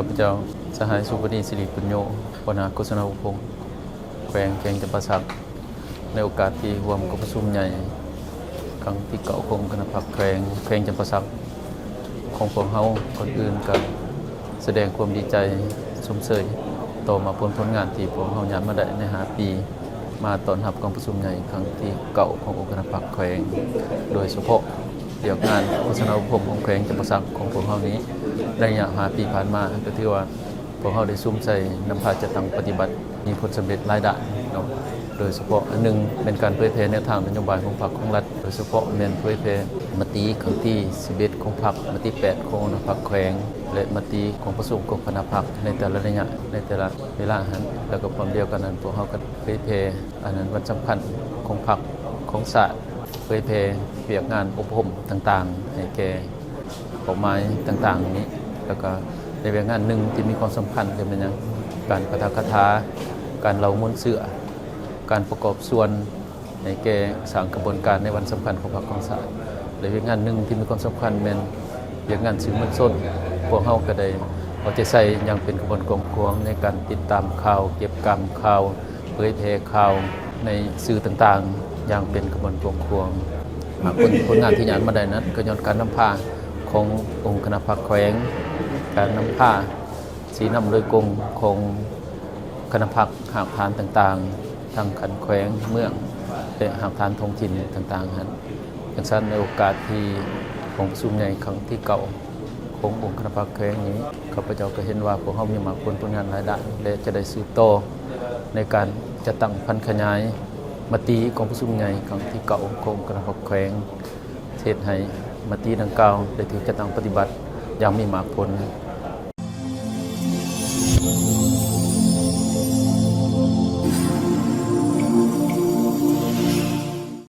ຂ້າພະເຈົ້າ ສະຫາຍ ສຸພະນີ ສິລິປຸນໂຍ ຫົວໜ້າໂຄສະນາອົບຮົມແຂວງ ແຂວງຈຳປາສັກ ໃນໂອກາດທີ່ຮ່ວມກອງປະຊຸມໃຫຍ່ຄັ້ງທີເກົ້າ ຂອງຄະນະພັກແຂວງ ແຂວງຈຳປາສັກ ຂອງພວກເຮົາ ກ່ອນອື່ນກໍສະແດງຄວາມດີໃຈຊົມເຊີຍຕໍ່ໝາກຜົນຜົນງານທີ່ພວກເຮົາຍາດມາໄດ້ໃນຫ້າປີມາຕ້ອນຮັບກອງປະຊຸມໃຫຍ່ຄັ້ງທີເກົ້າ ຂອງອົງຄະນະພັກແຂວງ ໂດຍສະເພາະວຽກງານໂຄສະນາອົບຮົມຂອງແຂວງຈຳປາສັກຂອງພວກເຮົານີ້ ໃນໄລຍະຫ້າປີຜ່ານມາ ກໍຖືວ່າພວກເຮົາໄດ້ສຸມໃສ່ນຳພາຈັດຕັ້ງປະຕິບັດ ມີຜົນສຳເລັດຫຼາຍດ້ານເນາະ ໂດຍສະເພາະອັນໜຶ່ງແມ່ນການເຜີຍແຜ່ແນວທາງນະໂຍບາຍຂອງພັກຂອງລັດ ໂດຍສະເພາະແມ່ນເຜີຍແຜ່ມະຕິຄັ້ງທີສິບເອັດຂອງພັກ ມະຕິແປດຂອງຄະນະພັກແຂວງ ແລະ ມະຕິຂອງປະຊຸມຂອງຄະນະພັກໃນແຕ່ລະໄລຍະ ໃນແຕ່ລະເວລາຫັ້ນ ແລ້ວກໍພ້ອມດຽວກັນນັ້ນ ພວກເຮົາກໍເຜີຍແຜ່ອັນນັ້ນວັນສຳຄັນຂອງພັກຂອງຊາດ ເຜີຍແຜ່ວຽກງານອົບຮົມຕ່າງໆ ໃຫ້ແກ່ເປົ້າໝາຍຕ່າງໆນີ້ ແລ້ວກໍໃນວຽກງານໜຶ່ງທີ່ມີຄວາມສຳຄັນກໍແມ່ນຫຍັງ ການປາຖະກະຖາ ການເລົ່າມູນເຊື້ອ ການປະກອບສ່ວນໃຫ້ແກ່ສ້າງຂະບວນການໃນວັນສຳຄັນຂອງພັກຂອງຊາດ ແລະ ວຽກງານໜຶ່ງທີ່ມີຄວາມສຳຄັນແມ່ນວຽກງານສື່ມວນຊົນ ພວກເຮົາກໍໄດ້ເອົາໃຈໃສ່ຢ່າງເປັນຂະບວນກວາງຂວາງໃນການຕິດຕາມຂ່າວ ເກັບກຳຂ່າວ ເຜີຍແຜ່ຂ່າວໃນສື່ຕ່າງໆຢ່າງເປັນຂະບວນກວາງຂວາງ. ອາ ຜົນ ຜົນງານທີ່ຍາດມາໄດ້ນັ້ນ ກໍຍ້ອນການນຳພາຂອງອົງຄະນະພັກແຂວງ ການນຳພາຊີ້ນຳໂດຍກົງຂອງຄະນະພັກຮາກຖານຕ່າງໆ ທັງຂັ້ນແຂວງ ເມືອງ ແລະ ຮາກຖານທ້ອງຖິ່ນຕ່າງໆຫັ້ນ. ຈັ່ງຊັ້ນ ໃນໂອກາດທີ່ກອງປະຊຸມໃຫຍ່ຄັ້ງທີເກົ້າ ຂອງອົງຄະນະພັກແຂວງນີ້ ຂ້າພະເຈົ້າກໍເຫັນວ່າພວກເຮົາມີໝາກຜົນຜົນງານຫຼາຍດ້ານ ແລະ ຈະໄດ້ສືບຕໍ່ໃນການຈັດຕັ້ງຜັນຂະຫຍາຍມະຕິກອງປະຊຸມໃຫຍ່ຄັ້ງທີເກົ້າຂອງຄະນະພັກແຂວງ ເຮັດໃຫ້ມະຕິດັ່ງກ່າວໄດ້ຖືກຈັດຕັ້ງປະຕິບັດຢ່າງມີໝາກຜົນ